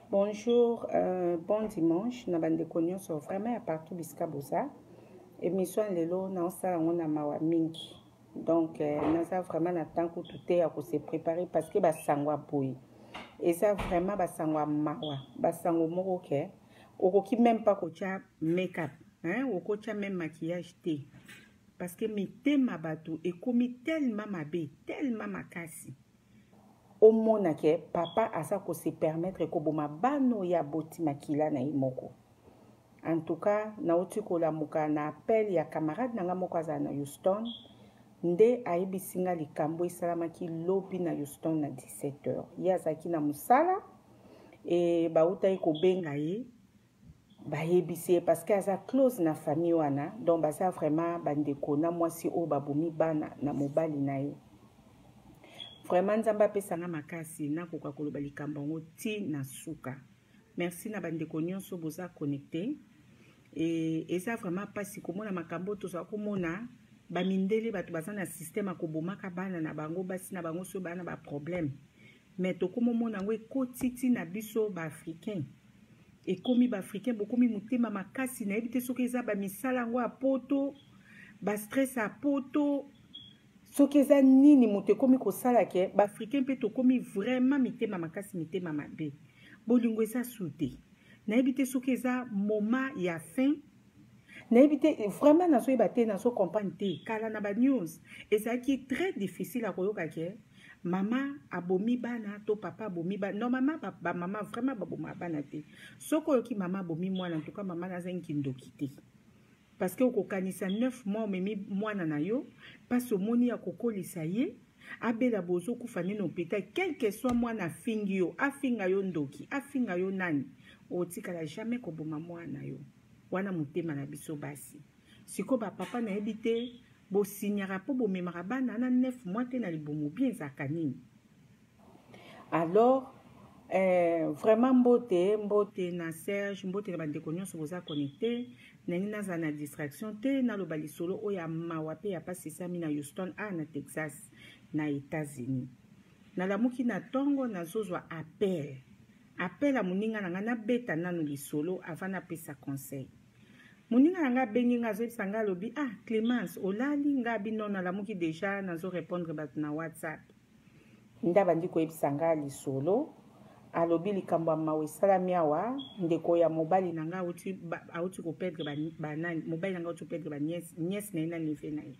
Bonjour, bon dimanche na bandeko nyonso vraiment ya partout bisika boza. Émission ya lelo naosala yango na mawa mingi. Donc naza vraiment na temps kutu te ya ko se préparer parce que basango ya boye eza vraiment basango ya mawa, basango moko ke okoki même pas kotia make-up, hein, okotia même maquillage te parce que mitema bato ekomi tellement mabe, tellement makasi. Omona ke papa aza ko se permettre koboma bana oyo aboti makila na ye moko. En tout cas, nauti kolamuka na appel ya camarade na nga moko azala na Houston, nde ayebisi nga likambo esalamaki lobi na Houston na 17 heures. Ye azalaki na mosala e bautaki kobenga ye, bayebisi ye parce que aza close na famille wana, donc baza vraiment bandeko na mwasi oyo babomi bana na mobali na ye. Vraiment Nzambe apesa nga makasi nakoka koloba likambo yango ti na suka. Merci na bandeko nyonso boza connecté. E eza vraiment pasi komona makambo tozwa komona ba mindele bato baza na système ya kobomaka bana na bango, basi na bango soki bana na ba problème. Mais tokomomona yango ekoti ti na biso ba africain. Ekomi ba africain bokomi motema makasi, nayebi te soki eza ba misala yango ya poto, ba stress ya poto, soki eza nini moto ekomi kosala ke ba africain mpe tokomi vraiment mitema makasi, mitema mabe. Bolingo eza su te. Nayebi te soki eza moment ya fin. Nayebi te vraiment, nazoyeba te, nazo comprendre te. Kala na ba news ezalaki très difficile ya koyoka ke mama abomi bana to papa abomi bana. Normalement ba mama vraiment baboma bana te. Soki oyoki mama abomi mwana, en tout cas mama nazangi kindoki te. Parce que okokanisa 9 mois omemi mwana na yo, pasi omoni ya kokolisa ye, abela bozo kufa nini hôpital, quel que soit mwana afingi yo, afinga yo ndoki, afinga yo nani, otikala jamais koboma mwana yo. Wana motema na biso basi. Siko ba papa nayebi te, bosignaka po bomemaka bana na 9 mois te na libumu, bien ezalaka nini? Alors, vraiment mbote, mbote na Serge, mbote na bandeko nyonso boza connecté. Nangi nazala na distraction te, naloba lisolo oyo ya mawa pe ya pasi esami na Houston, a na Texas, na États-Unis. Nalamuki na tongo, nazozwa appel. Appel ya moninga na nga, nabeta nanu lisolo avant napesa conseil. Moninga na nga abengi nga, azoyebisa nga, alobi, ah Clémence, olali? Nga abi non, nalamuki déjà, nazo répondre bato na WhatsApp. Nde abandi koyebisa nga lisolo, alobi likambo ya mawa esalami awa, ndeko ya mobali na nga auti koperdre ba nani, mobali na nga auti koperdre ba nièce, nièce na ye na neveu na ye.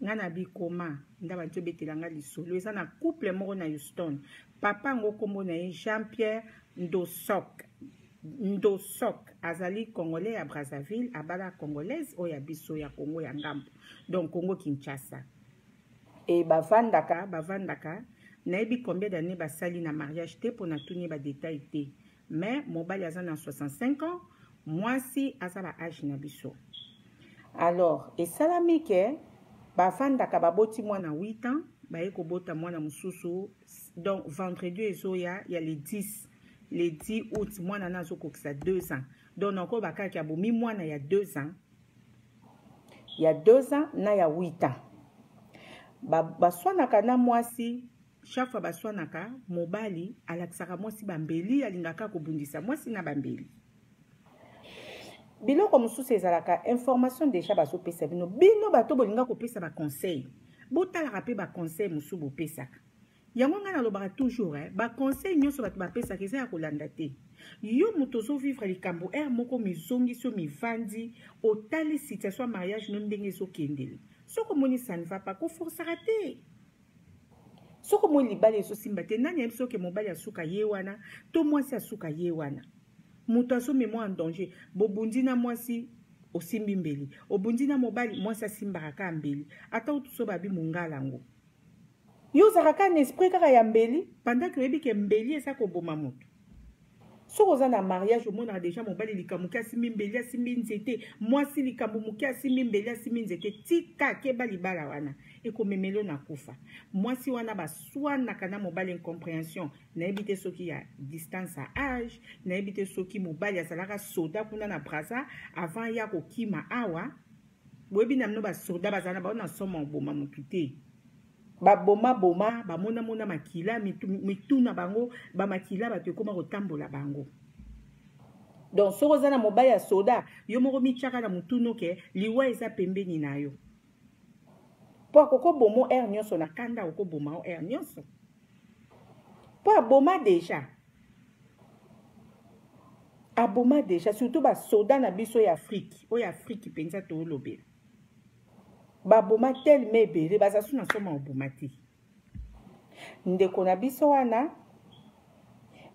Nga na bikoma, nde abandi kobetela nga lisolo, eza na couple moko na Houston. Papa yango kombo na ye Jean-Pierre Ndosok. Ndosok azali congolais ya Brazzaville, abala congolaise oyo ya biso ya Congo ya ngambo, donc Congo Kinshasa. E bavandaka, nayebi combien d'années basali na mariage te mpo natuni ba détail te, mais mobali aza na 65 ans, mwasi aza ba âge na biso. Alors esalami ke bavandaka, baboti mwana 8 ans, baye kobota mwana mosusu, donc vendredi ezoya ya le 10, le 10 août, mwana na azokokisa 2 ans. Donc nakoyeba kaka abomi mwana ya 2 ans, ya 2 ans na ya 8 ans. Baswanaka na mwasi, chaque fois baswanaka, mobali alakisaka mwasi bambeli, alingaka kobundisa mwasi na bambeli. Biloko mosusu ezalaka information déjà bazopesa bino, bino bato bolinga kopesa ba conseil, botalaka pe ba conseil mosusu bopesaka. Yango ngai nalobaka toujours, ba conseil nyonso bato bapesaka eza ya kolanda te. Yo moto ozovivre likambo heure moko mizongisi yo mivandi, otali situation ya mariage no ndenge ezokendele. Soki omoni ça ne va pas, koforsaka te. Soki omoni libala ezosimba te, nani ayebi soki mobali asuka ye wana to mwasi asuka ye wana? Moto azomema en danger. Bobundi na mwasi osimbi mbeli, obundi na mobali mwasi asimbaka kaka mbeli. Ata otuso babi mongala yango. Yo ozalaka kaka na esprit kaka ya mbeli, pendant que oyebi ke mbeli eza koboma moto. Soki oza na mariage, omonaka deja mobali likambo moke asimbi mbeli, asimbi nzete, mwasi likambo moke asimbi mbeli, asimbi nzete. Tika keba, libala wana ekomemelo na kufa. Mwasi wana baswanaka na mobali, incompréhension, nayebi te soki ya distance ya âge, nayebi te soki mobali azalaka soda kuna na Brazza avant ya kokima awa. Boyebi na bino basoda bazala na bango na somo oboma motu te. Baboma boma, bamona mona makila, mitu, mitu na bango, bamakila bato ekoma kotambola bango. Donc soki oza na mobali ya soda, yo moko mitiaka na motunu ke liwa eza pembeni na yo. Mpo akokoboma heure nyonso na kanda, akokoboma o heure nyonso. Mpo aboma deja. Aboma deja, surtout basoda na biso ya Afrique, oyo Afrique mpenza toolobela. Baboma telema ebele, baza su na soma oboma te. Ndeko na biso wana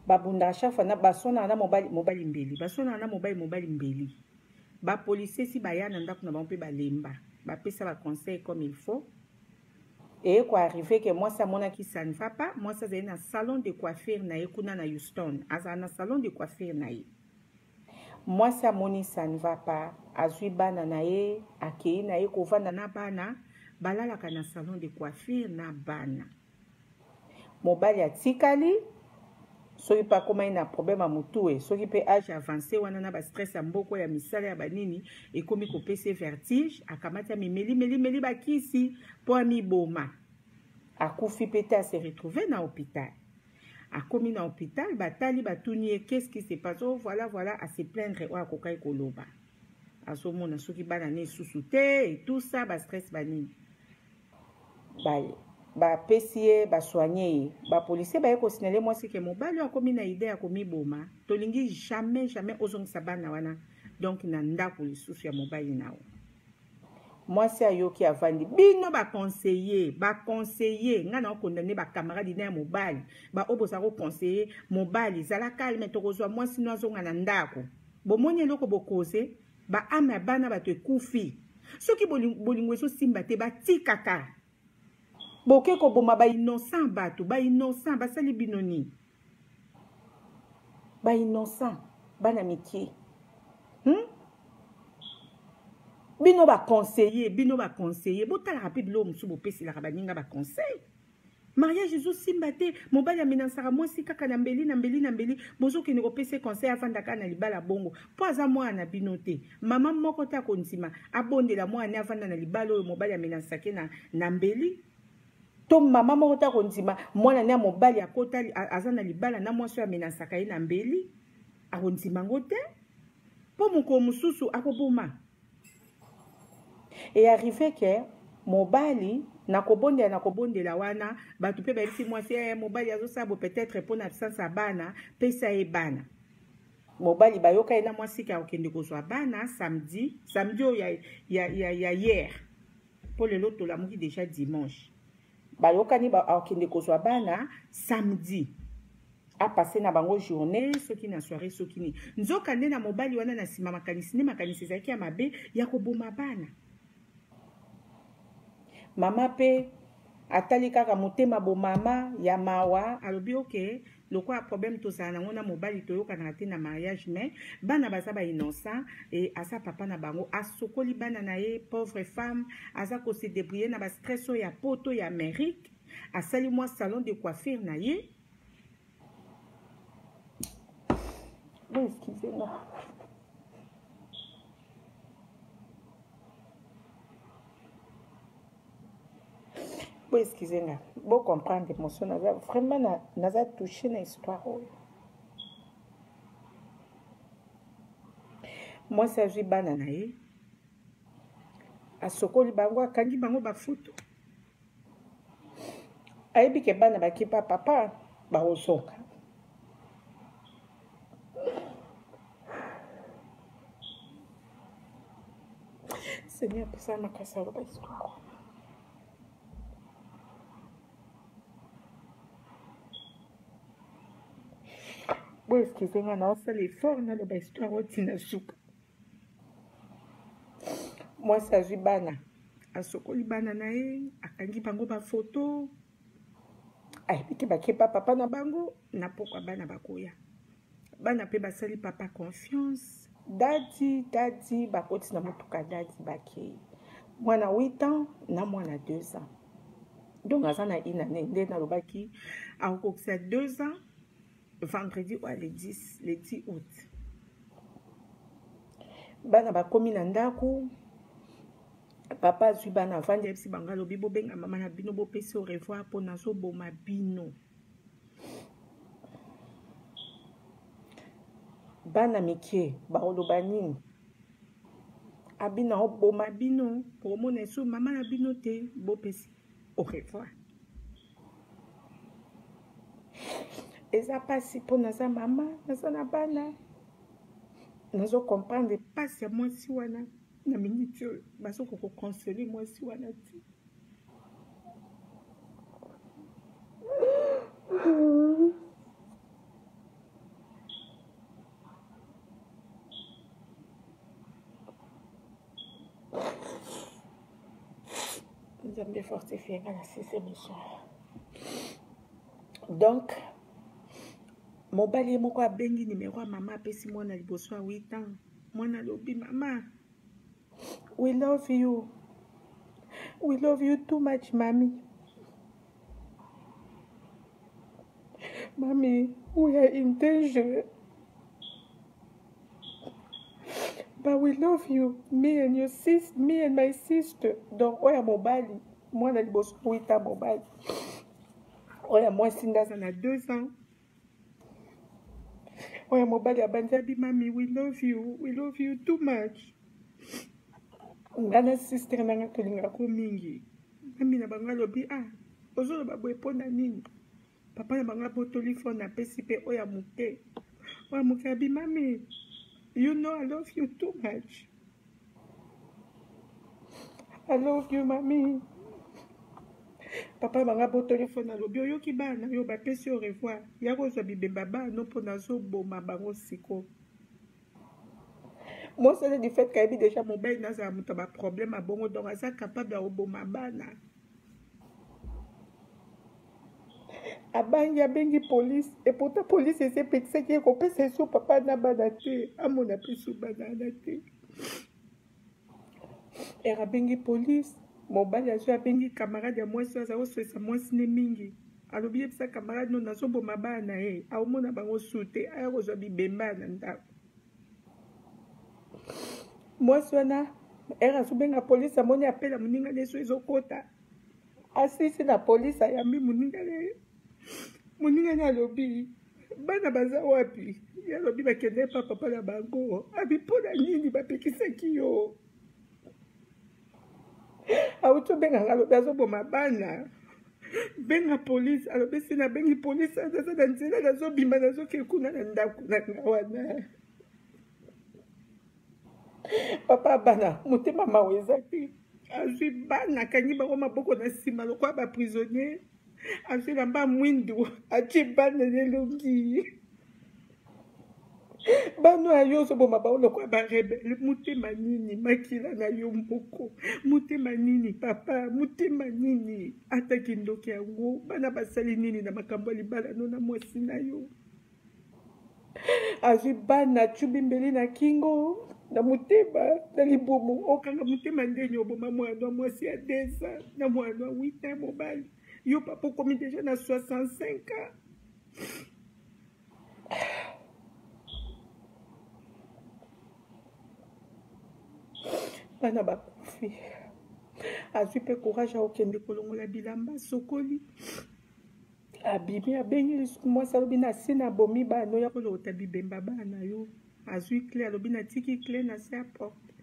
babundaka chaque fois na baswanaka na mobali mobali mbeli, baswanaka na mobali mobali mbeli. Bapolisier si baya na ndako na bango mpe balemba, bapesa ba conseil comme il faut. Eye koarrive ke mwasi amonaki ça ne va pas. Mwasi azali na salon de coiffure na ye kuna na Houston, azala na salon de coiffure na ye. Mwasi amoni ça ne va pas, azwi bana na ye, akei na ye kovanda na bana, balalaka na salon de coiffure na bana. Mobali atikali, soki mpe akomaki na problème ya motu e, soki mpe age avancé wana na bastress ya mboko ya misala ya banini ekomi kopesa vertige, akamati amimeli meli meli bakisi mpo amiboma. Akufi mpe te, ase retrouve na hôpital. Akomi na hôpital, batali, batuni ye qu'est-ce qui se passe. Oh voilà voilà, ase plaindre oyo akokaki koloba. Azomona soki bana ne susu te et tout ça, ba stress banini. Bapesi ye, basoigne ye. Bapolisier baye kosinale mwasi ke mobali oyo akomi na idée ya komiboma, tolingi jamais jamais ozongisa bana wana donc na ndako lisusu ya mobali na yo. Mwasi ayoki, avandi. Bino baconseiller, baconseiller, ngai na okondamne bacamarade na ya mobali, baoyo bozala koconseiller mobali, zala calme, tokozwa mwasi no azonga na ndako. Bomoni eloko bokoze, baame ya bana bato ekufi. Soki bolingo ezosimba te, batikaka. Boke koboma bainnocent bato, bainnocent basali bino nini? Bainnocent bana mike. Bino baconseiller, bino baconseiller, botalaka mpe biloko mosusu bopeselaka baninga baconseil. Mariage ezosimba te, mobali amenansaka mwasi kaka na mbeli na mbeli na mbeli, bozokende kopesa conseil avanda kaka na libala bongo mpo aza mwana na bino te. Mama moko te akondima abondela mwana ne avanda na libala oyo mobali amenansake na mbeli. To mama moko te akondima mwana ne ya mobali akota aza na libala na mwasi oyo amenansaka ye na mbeli, akondima ngo te mpo mokolo mosusu akoboma. E arrive ke mobali na kobondela na kobondela wana, bato mpe bayebisi mwasi mobali azosala bo peut-être mpo na absence ya bana, pesa ye bana. Mobali bayoka ye na mwasi ke akokende kozwa bana samedi, samedi oyo ya hier, mpo lelo tolamuki déjà dimanche. Bayokani akokende kozwa bana samedi, apase na bango journée soki na soirée soki nini. Nzoka nde na mobali wana na nsima makanisi nde makanisi ezalaki ya mabe ya koboma bana. Mama mpe atali kaka motema bomama ya mawa, alobi oke lokola problème tozala nango na mobali, toyokanaka te na mariage, mais bana baza ba innocent e aza papa na bango. Asokoli bana na ye, pauvre femme aza kose débrouiller na bastress oyo ya poto ya Amérique. Asali mwa salon de coiffure na ye. Bon, excusez-moi. Bo excuse nga, bo comprendre émotion, naza vraiment naza touché na histoire oyo. Mwasi azwi bana na ye, asokoli bango, akangi bango bafoto, ayebi ke bana bakipa papa bakozonga. Seigneur, pesa makasi aloba histoire. Bo excuse nga, naosala effort naloba histoire oyo ntina suka. Mwasi azwi bana, asokoli bana na ye, akangi bango bafoto, ayebi ke bakepa papa na bango na pokwa bana bakoya. Bana mpe basali papa confiance. Dadi dadi, bakoti na motuka, dadi bakei. Mwana 8 ans na mwana 2 ans, donc aza na une année nde nalobaki akokokisa 2 ans vendredi oyo le 10, le 10 août. Bana bakomi na ndako. Papa azwi bana, avandi, ayebisi bango, alobi: "Bobenga mama na bino, bopesi au revoir mpo nazoboma bino." Bana mike bakoloba nini? Abi naoboma bino, bokomona esu mama na bino te, bopesi au revoir. Eza mpasi mpo naza mama, naza na bana, nazo comprendre mpasi ya mwasi wana. Na miniti oyo bazokoka kokonsole mwasi wana te. Nzambe fortifie nga na sise mission. Donc mobali ye moko abengi nimero ya mama, apesi mwana liboso ya 8 ans. Mwana alobi: "Mama, we love you, we love you too much, mami. Mami, we are in danger, but we love you, me and your sis, me and my sister." Donc oyo ya mobali, mwana liboso 8 ans mobali, oyo ya mwasi nde aza na 2 ans. Oyo mobali abandi abi: "Mami, we love you, we love you too much. Nga na sister na nga tolingako mingi." Mami na bango alobi: "Ah, ozoloba boye mpo na nini?" Papa na bango abotoli phone, apesi mpe oyo ya moke. Oyo ya moke abi: "Mami, you know I love you too much. I love you, mami." Papa banga abotoli phone, alobi: "Oyoki bana yo bapesi au revoir, ya kozwa bibemba bano mpo nazoboma bango siko." Mwasi wana, du fait kayebi déjà mobali nazala moto ya baproblème abongo, donc aza capable ya koboma bana. Abangi, abengi police. Et pourtant police esi epekisaki ye kopesa esu papa na bana te, amona mpe su bana wana te. Ere abengi police, mobali azwi, abengi camarade ya mwasi oyo aza koswesa mwasi ne mingi. Alobi: "Yebisa camarade no nazoboma bana na ye, aomona bango su te, aya kozwa bibemba na ndako." Mwasi wana, ere azobenga polise, amoni apela moninga na ye so ezokota, asisi na polise, ayambi moninga na ye. Moninga na alobi: "Bana baza wapi?" Ye alobi: "Bakende pa papa na bango." Abi: "Mpo na nini bapekisaki yo? Awuti obenganga, alobi azoboma bana, benga polise." Alobi: "Si nabengi polise, aza na nzela, nazobima, nazoke kuna na ndako na nga wana." Papa bana motema mawa eza te. Azwi bana, akangi bango maboko na nsima lokola baprisonnier, azwi elamba mwindu, atie bana na elongi. Bana oyo yo ozoboma bango lokola barebele, motema nini? Makila na yo moko, motema nini papa? Motema nini? Ata kindoki yango, bana basali nini na makambo ya libala no na mwasi na yo? Azwi bana, acubi mbeli na kingo, na motema, na libumu. Okanga motema ndenge oboma mwana mwasi ya 2 ans na mwana ya 8 ans mobali. Yo papa okomi déjà na 65 ans. Bana bakufi. Azwi mpe courage, akokende kolongola bilamba, sokoli, abimi, abengi mwasi, alobi: "Na se nabomi bana, oya kolokota bibemba bana yo." Azwi clé, alobi: "Natiki clé na se ya porte."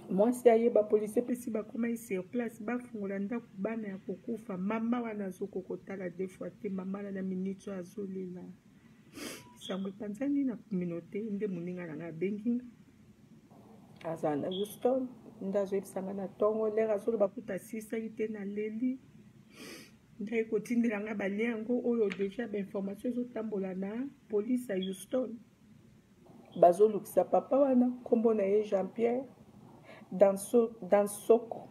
Mwasi ayeba, polisi epesi, bakoma ye sur place, bafungola ndako, bana ya kokufa. Mama wana azokoka kotala deux fois te. Mama wana na minute oyo azolela. Sango epanzani na communauté nde moninga na ngai abengi nga, azala na Houston, nde azoyebisanga na ntongo. Lere azoloba kuta asisaki te, naleli. Ngai kotindela nga balien yango oyo déjà bainformation ezotambola na police ya Houston, bazolukisa papa wana. Nkombo na ye Jean Pierre Dansoko.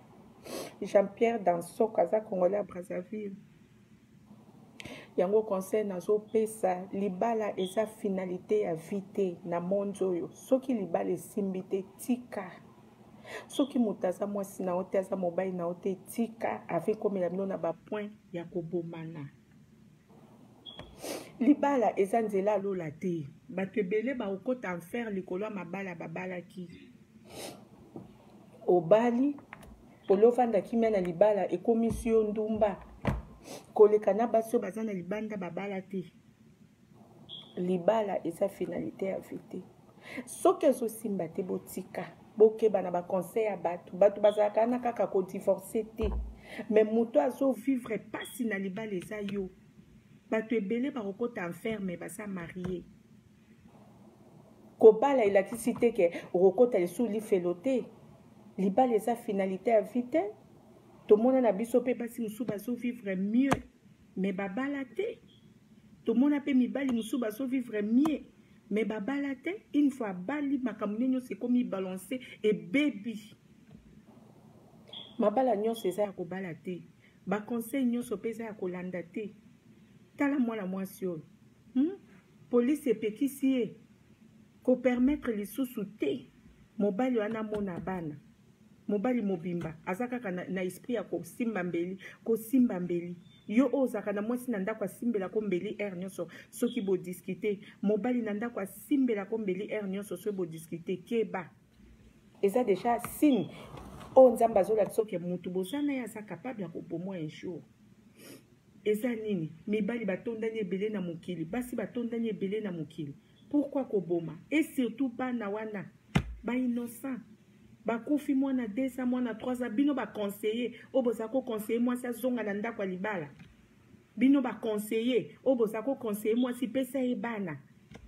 Jean Pierre Dansoko aza Congolais ya Brazzaville. Yango conseil nazopesa: libala eza finalité ya vie te na monde oyo. Soki libala esimbi te, tika. Soki moto aza mwasi na yo te, aza mobali na yo te, tika. Ave komela bino na bapoint ya kobomana. Libala eza nzela alola te. Bato ebele bakokota enfer likolo ya mabala babalaki. Obali, olofanda kimia na libala, ekomisi yo ndumba koleka na basi oyo baza na libanda babala te. Libala eza finalité ya vie te. Soki ezosimba te, botika, bokeba na baconseil ya bato. Bato bazalaka wana kaka kodivorce te, mais moto azovivre mpasi na libala eza yo. Bato ebele bakokota enfer mais baza marie. Kobala elakisi te ke okokota lisusu lifelo te. Libala eza finalité ya vie te. Tomona na biso mpe basi mosusu bazovivre mieux mais babala te. Tomona mpe mibali mosusu bazovivre mieux mais babala te. Une fois abali, makambo nde nyonso ekomi balance, ebebi. Mabala nyonso eza ya kobala te, baconseil nyonso mpe eza ya kolanda te. Tala mwana mwasi oyo, Polisi epekisi ye kopermettre lisusu te mobali wana amona bana. Mobali mobimba aza kaka na esprit ya kosimba mbeli, kosimba mbeli. Yo oyo ozalaka na mwasi na ndako, asimbelako mbeli heure nyonso soki bodiscute. Mobali na ndako asimbelako mbeli heure nyonso soki bodiscute, keba. Eza déjà signe oyo Nzambe azolakisa oke motu boza na ye aza capable ya kobomwa un jour. Eza nini? Mibali batondani ebele na mokili, basi batondani ebele na mokili, pourquoi koboma? Et surtout bana wana bainnocent bakufi, mwana 2 ans, mwana 3 ans. Bino baconseiller oyo boza koconseiller mwasi azonga na ndako ya libala, bino baconseiller oyo boza koconseiller mwasi pesa ye bana,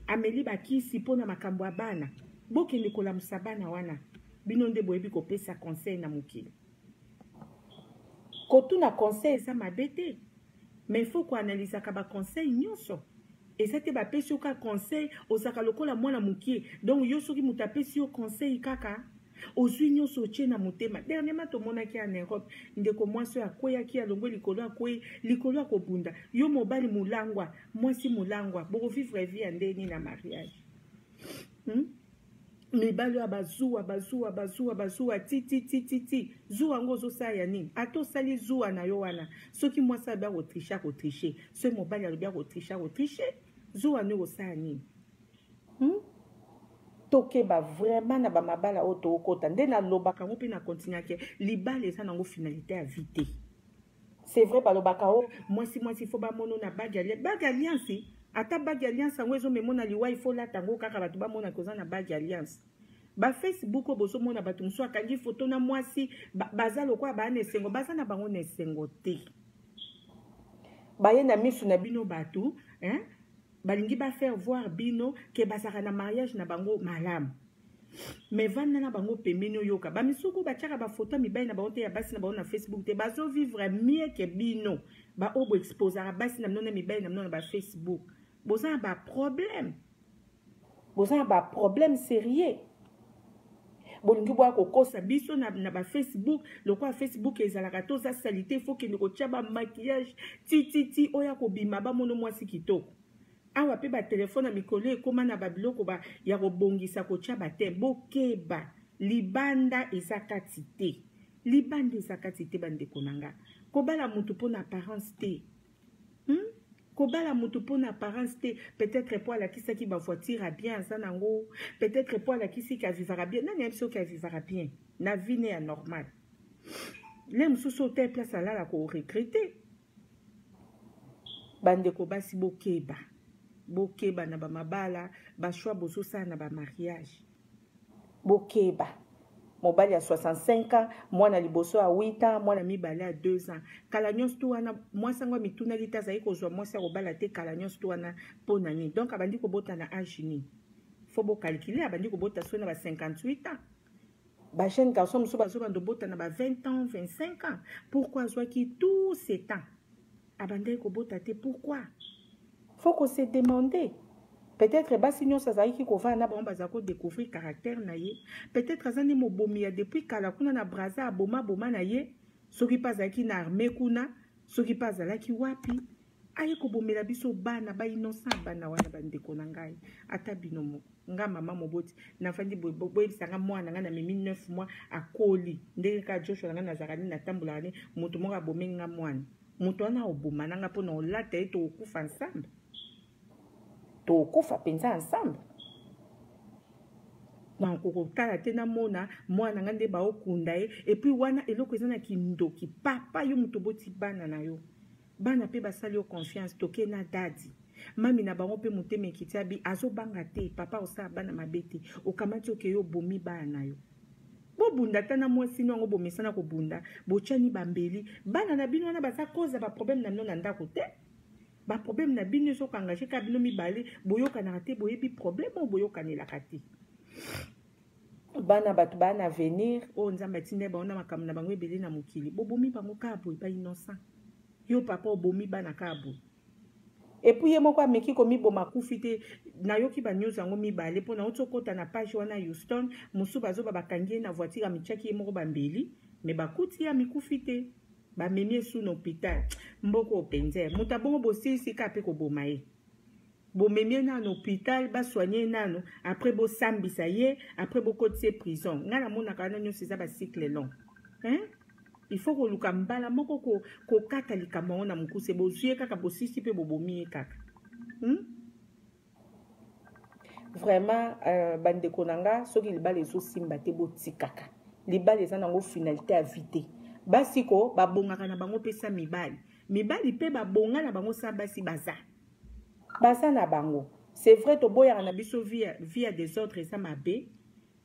ameli bakisi mpona makambo ya bana, bokende kolamusa bana wana. Bino nde boyebi kopesa conseil na mokili. Kotuna conseil eza mabe te, mais faut koanalizaka baconseil nyonso. Eza te bapesi yo kaka conseil, ozalaka lokola mwana mokie. Donc yo soki moto apesi yo conseil, kaka ozwi nyonso, otie na motema. Dernièrement tomonaki en Europe ndeko mwasi oyo akweyaki, alongwe likolo, akwei likolo ya kobunda. Yo mobali molangwa, mwasi molangwa, bokovivre vie ya ndeni na mariage, Mibali oyo bazuwa, bazuwa, bazuwa, bazuwa ti ti ti ti ti. Zuwa yango ozosala ya nini? Ata osali zuwa na yo wana, soki mwasi alobi akotriche, akotriche. Soki mobali alobi akotriche, akotriche. Zuwa no ekosala nini, Tokeba vraiment na bamabala oyo tookota. Nde nalobaka yango mpe na continuake, libala eza nango finalité ya vie te. C'est vrai, balobaka o mwasi, mwasi faut bamono na bague alliance. Bague alliance, ata bague alliance yango ezomemo na liwa. Ifo lata yango kaka bato bamonaka oza na bague alliance. Bafacebook oyo bozomona bato mosusu akangi foto na mwasi, baza lokola baa na esengo, baza na bango na esengo te. Baye na misu na bino bato, hein? Balingi bafaire voir bino ke bazalaka na mariage na bango malamu, mais vanda na bango pembeni, oyoka bamisuku batiaka bafoto ya mibali na bango te, ya basi na bango na Facebook te. Bazovivre mieux ke bino baoyo boexposaka basi na bino na mibali na bino na bafacebook. Boza na baproblème, boza na baproblème sérieux. Bolingi boya kokosa biso na bafacebook lokola Facebook ezalaka te. Oza saleté, faut kende kotia bamaquillage tititi oyo akobima, bamono mwasi kitoko. Awa mpe batelefone ya mikolo ekóma na babiloko ya kobongisa, kotia bate. Bokeba, libanda eza kati te, libanda eza kati te. Bandeko na nga, kobala motu mpo na apparence te, Kobala motu mpo na apparence te. Peut-être mpo alakisaki bavoiture ya bien aza nango, peut-être mpo alakisi ke avivaka bien. Nani ayebi soki avivaka bien na vie ne ya normal? Le mosusu ote place alala koregretter. Bandeko basi, bokeba, bokeba na bamabala, bachoix bozosala na bamariage, bokeba. Mobali ya 65 ans, mwana liboso ya 8 ans, mwana mibale ya 2 ans. Kala nyonso tu wana mwasi yango amitunaki te, azali kozwa mwasi ya kobala te kala nyonso tu wana mpo na nini? Donc abandi kobota na age nini? Faut bocalculer. Abandi kobota so na ba 58 ans. Bajeune garçon mosusu bazobanda obota na ba 20 ans, 25 ans. Pourquoi azwaki tout ce temps, abandaki kobota te? Pourquoi? Faut ko se demander. Peut-être basi nyonso azalaki kovanda na bango baza kodécouvrir caractère na ye. Peut-être aza nde mobomi ya depuis kala kuna na Braza, aboma boma na ye. Soki mpe azalaki na armée kuna, soki mpe azalaki wapi, aye kobomela biso bana bainnocent, bana wana. Bandeko na ngai, ata bino moko, nga mama moboti nafandi, boyebisanga mwana ngai namemi 9 mois, akoli ndenge kaka Joshua na ngai, nazalaka nini, natambolaka nini, moto moko abomi nga mwana, moto wana oboma nanga mpona olata ye, tokokufa ensemble, tokokufa mpenza ensemble. Nakokotala te, namona mwana nga nde baokunda ye. Et puis wana eloko eza na kindoki. Papa, yo moto oboti bana na yo, bana mpe basali yo confiance. Toke na daddy, mami na bango mpe motema ekiti, abi azobanga te, papa osala bana mabe te. Okamati, okeye, obomi bana na yo. Bobunda ata na mwasi no yango, bomesana kobunda, botyani bambeli. Bana na bino wana baza koza baproblème na bino na ndako te. Baproblème na bino ezokoengage kaka bino mibale. Boyokanaka te, boyebi problème oyo boyokanelaka te. Bana bato baa na avenir oyo Nzambe atinda bango na makambo na bango ebele na mokili. Bobomi bango kaka boye, bainnocent. Yo papa obomi bana kaka boye. Et puis ye moko ameki komiboma, akufi te. Nayoki banews yango mibale mpo nauti okota na page wana Houston. Mosusu bazoba bakangi ye na voiture, amitiaki ye moko bambeli, me bakuti ye amikufi te, bamemi ye su na hôpital. Mboka openze moto abongo, bosilisi kaka mpe koboma ye. Bomemi ye nano hôpital, basoigne ye nano, après bosambisa ye, après bokotisi ye prison. Ngai namonaka wana nyonso eza bacycle long, hein? Il faut koluka mbala moko kokata likambo yango na mokuse. Bozwi ye kaka, bosisi mpe bobomi ye kaka, Vraiment, bandeko na nga, soki libala ezosimba te, botikaka. Libala eza nango finalité ya vie te. Basi ko babongaka na bango mpesa mibali, mibali mpe babonga na bango sa basi. Baza na bango. C'est vrai, toboyaka na biso vie ya désordre, eza mabe.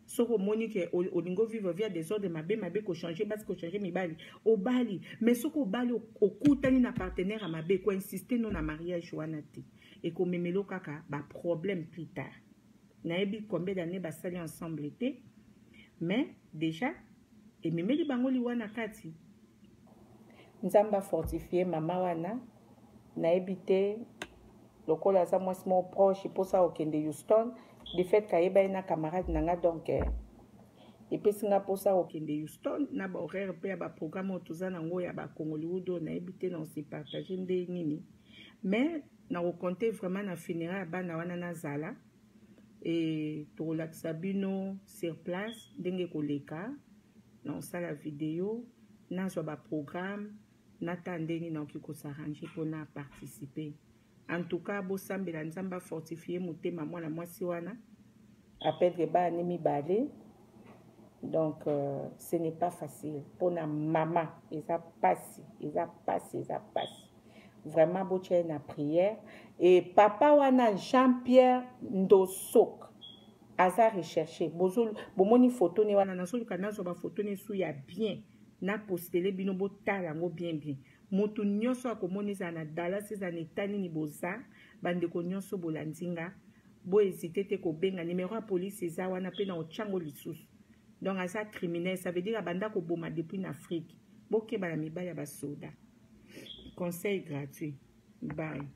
Soki omoni ke olingi ovivre vie ya désordre, mabe mabe, kochange basi, kochange mibali, obali. Mais soki obali, okutani na partenaire ya mabe, koinsiste no na mariage wana te, ekomemelo kaka baproblème plus tard. Nayebi combien d'année basali ensemble te, mais déjà ememeli bango liwa na kati. Nzambe afortifie mama wana. Nayebi te, lokola aza mwasi moko proche, mposa kokende Houston, de fait kayeba ye na camarade na nga, donc epesi nga mposa kokende Houston na bahoraire mpe ya baprogramme oyo toza nango ya baCongollywood oyo. Nayebi te na ose partage nde nini, mais nakocompte vraiment na funérail ya bana wana nazala e tokolakisa bino sur place ndenge ekoleka. Na kosala video, nazwa baprogramme, nata ndenge nakoki kosarrange mpona participer. En tout cas, bosambela Nzambe afortifie motema mwana mwasi wana aperdre bana mibale. Donc ce n'est pas facile mpona mama, eza pasi, eza pasi, eza pasi vraiment. Botia ye na prière. E papa wana Jean Pierre Ndosok aza recherché. Bomoni photo ne wana, nazoluka nazwa bafoto ne su ya bien, napostele bino, botala yango bien bien. Moto nyonso akomona, ezala na Dallas, ezala na eta nini, boza bandeko nyonso bolandi nga, bohésite te kobenga numero ya polise, eza wana mpe na otyango lisusu. Donc aza criminel, ça veut dire abanda koboma depuis na Afrique. Bokeba na mibali ya basoda. Conseil gratuit, bye.